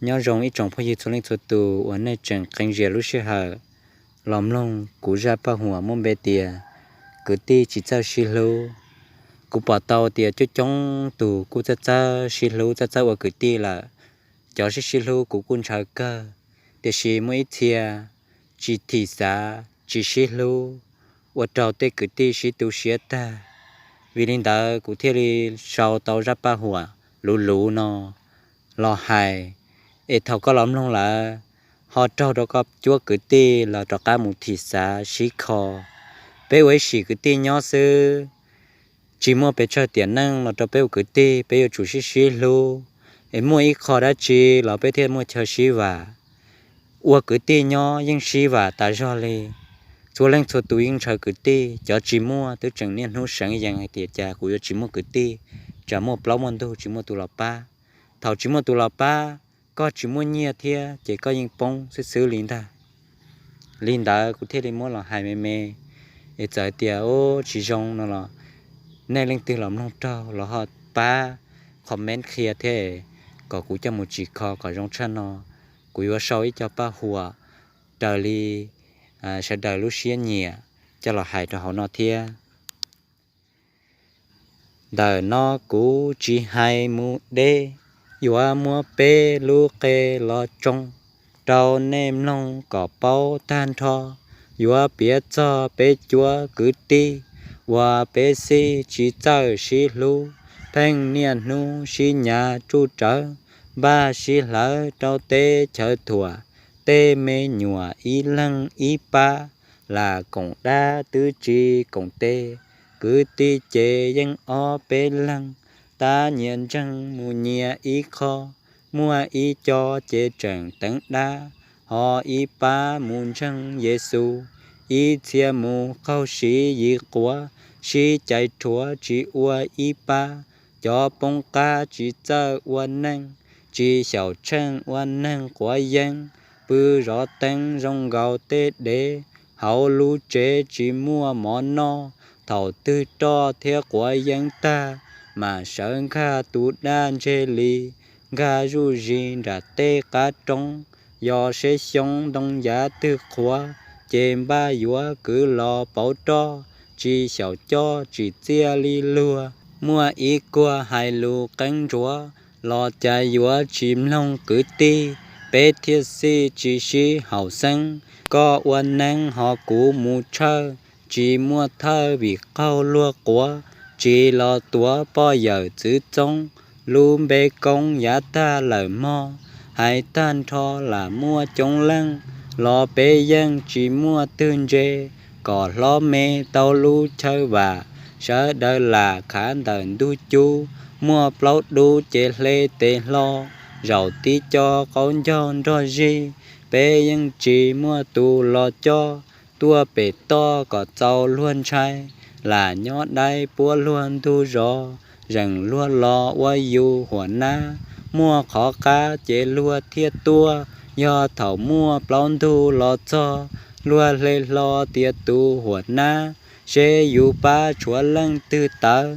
Nyob zoo ib tsoom phooj ywg txhua leej txhua tus uas nej tseem qee zias lub sij hawm los mloog kuv zaj paj huam muab npe tias kwv tij tsis txawj sib hlub. Kuv pom tau tias coob coob tus kuj txawj txawj sib hlub, txawj txawj ua kwv tij lawm. Cov sib sib hlub kuv kuj ntshaw kawg, tiam sis muaj ib txhia tsis thim xav, tsis sib hlub, ua rau tej kwv tij sib tu siab tag. Vim li ntawd kuv thiaj li sau tau zaj paj huam luv luv no los hais, es thaum koj los mloog lawm ho raug rau koj cuab kwv tij los rov qab mus thim xav sib kho. Peb ua ib sim kwv tij nyob xwb, tsis muaj pes tsawg tiam neej los rau peb ua kwv tij, peb yuav tsum sib sib hlub, es muaj ib qho dab tsi los peb thiaj muaj chaw sib vam. Ua kwv tij nyob yeej sib vam tas zog li. Txhua leej txhua tus yeej ntshaw kwv tij, cov tsis muaj twb tseem niaj hnub seev yees hais tias cas kuv yuav tsis muaj kwv tij, tsam muaj plaub muaj ntug tsis muaj tus los pab. Thaum tsis muaj tus los pab, koj tsis muaj nyiaj thiab ces koj yeej poob xwb xwb li ntag. Li ntawd kuv thiaj li muab los hais me me, es txawm tias ub tsis zoo no los nej leej twg los mloog raug los ho pab comment qhia thiab, kom kuv coj mus tsim kho kom zoo tshaj no. Kuv yuav sau ib co paj huam raws li sawv daws lub siab nyiam coj los hais rau hauv no thiab. Ntawm no kuv tsis hais mus deb, yuav muab peb lub qe los tsoo rau nej mloog kom paub tag nrho. Yuav piav txog peb cuab kwv tij uas peb xij tsis txawj sib hlub, pheej niaj hnub sib nyav tsuj rawv, npaj sib hlawv rau teb chaws thuam. Tej me nyuam ib leeg ib pab, lam koom dab twb tsis koom tes, kwv tij ces yeej ob peb leeg, tab nyias ntseeg mus nyias ib qho. Muaj ib co ces tseem teev dab, ho ib pab mus ntseeg Yexus. Ib txhia mus qaug siv yim quav, sib cais rhuav tsis ua ib pab. Cov poob qab tsis txawj ua neej, tsis xyaum tsheej ua neeg quav yeeb. Pw zov teeb zoo nkaus tej dev, hauv lub tsev tsis muaj mov noj. Thaum twg roj thiab quav yeeb tag, mam sawv nkag tus daj ntseg li, nkag zuj zi nram tej qab roob. Yog seb xyoob ntoo yav twg qhuav, ces npaj yuav kwv los pauv roj. Tsis xyaum coj tsim txiaj li luag, muaj ib kuag hais lus qeeb ntsuav, los cas yuav tsis mloog kwv tij, peb thiaj xij tsis sib haum xeeb. Koj ua neeb ho kuv mus tshawj, tsis muaj thawj vim qaug luag quav, tsis los tuav poj yawm txwv txoob, lub npe koob yav tag lawm mog. Hais tag nrho lam muaj coob leej, los peb yeej tsis muaj twg ntse, kom hlob me tau lub chaw vam. Sawv daws lam khav ntawm ntug cub, muaj plaub dub ces hle tes hlo, zaum tib co qaub ncaug nrog zij, peb yeej tsis muaj tus los coj. Tuaj pem toj kom txaus luag ntshai, lam nyob dai puab luag ntug zos, zeem luag los ua yus huam nab. Muaj qhov qab ces luag thiaj tuaj, yog thaum muaj plaub ntug los txog, luag hle hlo tias tus huam nab, seb yus pab tshuav leej twg tawv.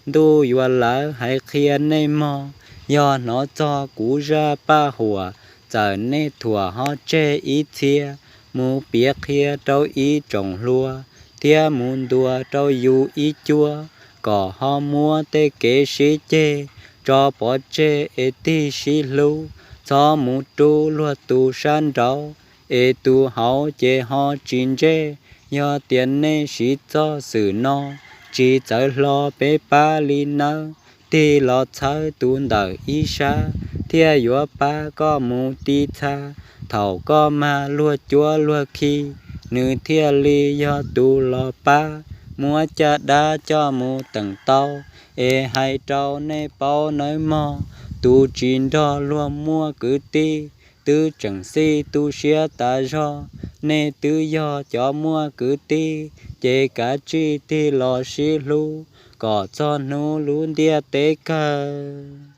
Ntuj yuav lawv hais qhia nej mog, yog hnov txog kuv zaj paj huam, txawm nej thuam ho tseg ib txhia, mus piav qhia rau ib tsoom hluas, thiab mus ntuas rau yus ib cuab, kom ho muab tej kev sib ceg tso pov tseg es tig sib hlub. Txhob mus rub luag tus sab nraud, es tus hauv ces ho tsis ntsej. Yog tias nej siv txoj xwm no, tsis txawv hlo peb pab li nawb. Tig los txhawb tus ntawm ib sab, thiaj yuav pab koj mus tiv txha. Thaum koj mag luag cuab luag khi, nws thiaj li yog tus los pab. Muab caj dab coj mus teem tau, es hais rau nej paub nawb mog, tus tsis nrog luag muaj kwv tij, twb tseem xij tu siab tas zog. Nej twb yog cov muaj kwv tij, ces kav tsij tig los sib hlub, kom txog hnub lub ntiaj teb kawg.